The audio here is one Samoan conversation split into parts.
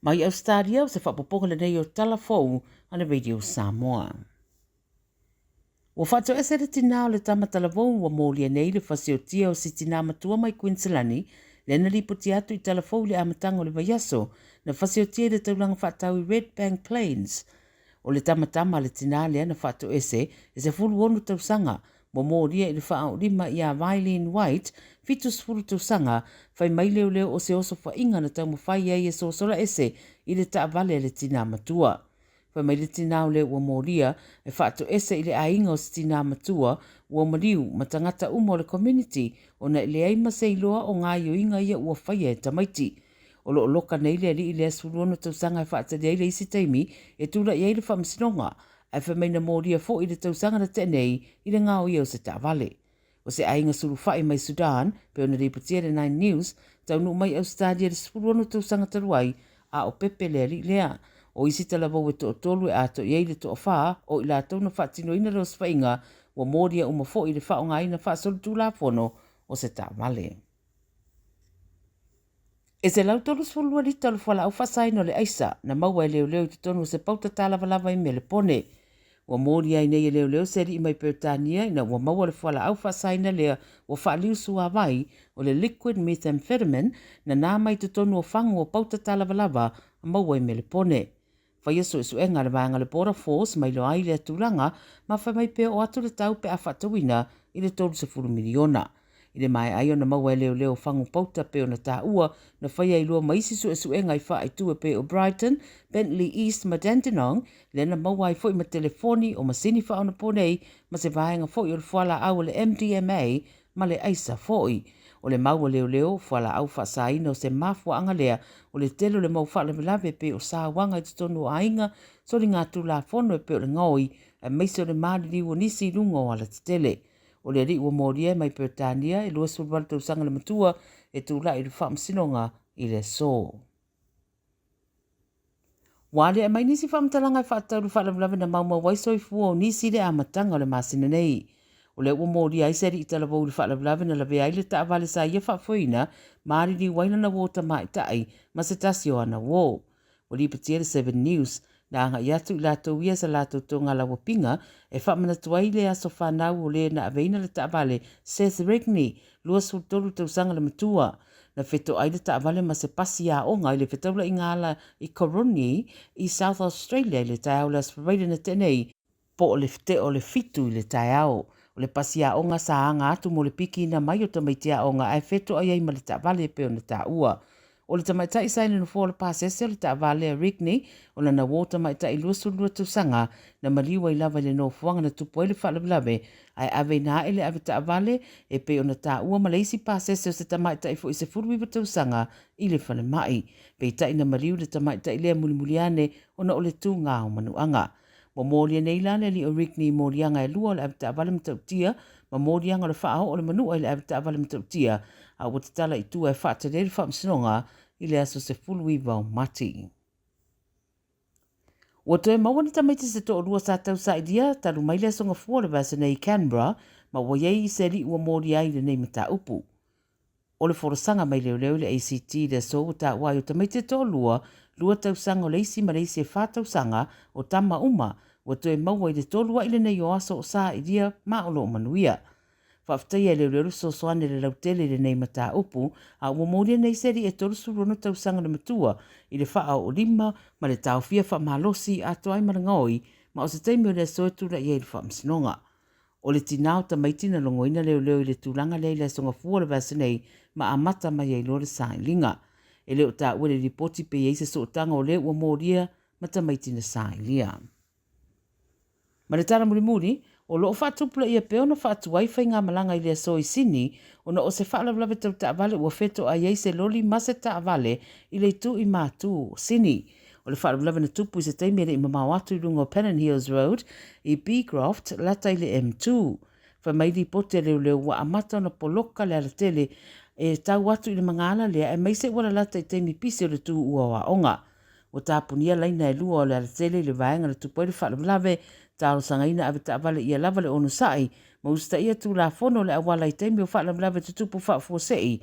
Mai Ausetalia, o se faaopoopoga lenei o Tala Fou a le Radio Samoa. Ua faatoese le tinā o le tama talavou ua molia nei le fasiotia o si tinā matua mai Kuiniselani, lea na lipoti atu i Tala Fou i le amataga o le vaiaso, na fasiotia i le taulaga faatau i Redbank Plains. O le tama tama a le tinā lea na faatoese e 16 tausaga, ua molia i le faaolima iā Vyleen White, 70 tausaga, fai mai leoleo o se osofaiga na taumafai ai e sosola ese i le taavale a le tinā matua. Fai mai le tinā o le ua molia e faatoese i le aiga o se tinā matua ua maliu ma tagata uma o le community ona e leai ma se iloa o gaoioiga ia ua faia e tamaiti. O lo o loka nei le alii lea 16 tausaga e faatali ai le isi taimi e tulai ai le faamasinoga, ae fai mai na molia foi i le tausaga na tea nei i le gaoia o se taavale. O se aiga sulufai mai Sudan, pei ona lipotia e le Nine News, taunuu mai Ausetalia i le 16 tausaga talu ai, a o Pepe le alii lea. O isi talavou e toatolu e ato i ai le toafa o i latou na faatinoina le osofaiga, ua molia uma foi i le faaaogaina faasolitulafono o se taavale. E 132 lita o le fualaau faasaina o le aisa na maua e leoleo i totonu o se pauta tālavalava i Melepone. Ua molia ai nei e leoleo se alii mai Peretania ina ua maua le fualaau faasaina lea ua faaliu suavai o le liquid methamphetamine na na mai totonu o fagu o pauta tālavalava maua i Melepone. Faia suesuega a le vaega o le Border Force ma iloa ai lea tulaga ma fai mai pe oo atu le tau pe a faatauina i le 30 miliona. I le maea ai ona maua e leoleo fagu pauta pei ona taua, na faia ai loa ma isi suesuega i faaitu e pei o Brighton, Bentleigh East ma Dandenong, lea na maua ai foi ma telefoni o masini faaonaponei ma se vaega foi o le fualaau o le MDMA ma le aisa foi. O le mau a leoleo, fualaau faasaina o se mafuaaga lea o le tele o le mau faalavelave e pei o sauaga i totonu o aiga, soligatulafono e pei o le gaoi, aemaise o le maliliu o nisi i luga o alatetele. O le alii ua molia mai Peretania e 28 tausaga le matua e tulai i le faamasinoga i le aso. Ua aliae mai nisi faamatalaga e faatatau i le faalavelave na maumau ai soifua o nisi i le amataga o le masina nei. O lea ua molia ai se alii talavou i le faalavelave na lavea ai le taavale sa ia faafoeina ma aliliu ai lana uo tamaitai ma se tasi o ana uo. Ua lipotia le Seven News, na agai atu i latou ia sa latou togalauapiga e faamanatu ai le aso fanau o le na aveina le taavale Seth Rigney, 23 tausaga le matua. Na fetoai le taavale ma se pasi aoga i le fetaulaiga ala i Coronie i South Australia i le taeao o le Aso Faraile na tea nei, po o le tea o le 7 i le taeao. O le pasi aoga sa aga atu mo le pikiina mai o tamaiti aoga ae fetoai ai ma le taavale e pei ona taua. O le tamaitai sa i le nofoa o le pasese o le taavale a Rigney, o lana uo tamaitai 22 tausaga, na maliu ai lava i le nofoaga na tupu ai le faalavelave, ae aveina ae le avetaavale e pei ona taua ma le isi pasese o se tamaitai foi 19 tausaga i le falemai. Peitai na maliu le tamaitai lea mulimuli ane ona o le tūgā o manuaga. Ua molia nei la le alii o Rigney i moliaga e lua o le avetaavale matautia ma moliaga o le faaoo o le manua i le avetaavale matautia, a ua tatala i tua e faatali ai le faamasinoga i le aso 19 o Mati. Ua toe maua ni tamaiti se toalua sa tausailia talu mai le aso Gafua o le vaiaso nei i Canberra, ma ua i ai se alii ua molia ai i lenei mataupu. O le folasaga mai leoleo i le ACT i le aso ua taua ai o tamaiti e toalua, lua tausaga o le isi ma le isi e fa tausaga, o tama uma, ua toe maua i le tolu a'i lenei o aso o sailia ma o lo o manuia. Faafetaia e leoleo le fesoasoani a le lautele i lenei mataupu, a ua molia nei se alii e 36 tausaga le matua i le faaoolima ma le taofia faamalosi atoa ai ma le gaoi, ma o se taimi o le aso e tulai ai i le faamasinoga. O le tinā o tamaiti na logoina leoleo i le tulaga lea i le Aso Gafua o le vaiaso nei ma amata mai ai loa le sailiga. E le o taua i le lipoti pe i ai se sootaga o le ua molia ma tamaiti na sailia. Ma le tala mulimuli, o lo o faatupulaia pea ona faatuai faigamalaga i le aso i Sini ona o se faalavelave tau taavale ua fetoai ai se loli ma se taavale i le itu i Matu o Sini. O le faalavelave na tupu i se taimi e le i mamao atu i luga o Pennant Hills Road i Beecroft, lata i le M2. Fai mai lipoti a leoleo ua amata ona poloka le alatele e tau atu i le magaala lea aemaise ua lalata i taimi pisi o le tuua o aoga. Ua tapunia laina e lua o le alatele i le vaega na tupu ai le faalavelave, talosagaina avetaavale ia lava le onosai ma usitaia tulafono o le auala i taimi o faalavelave tutupu faafuasei.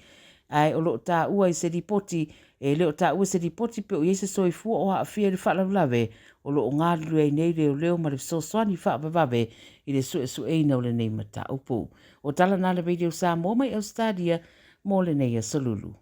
Ae o lo o taua i se lipoti, e le o taua i se lipoti pe o i ai se soifua o aafia i le faalavelave o lo o galulue ai nei leoleo ma le fesoasoani faavavave i le suesueina o lenei mataupu. O tala na a le Radio Samoa mai Ausetalia mo lenei aso Lulu.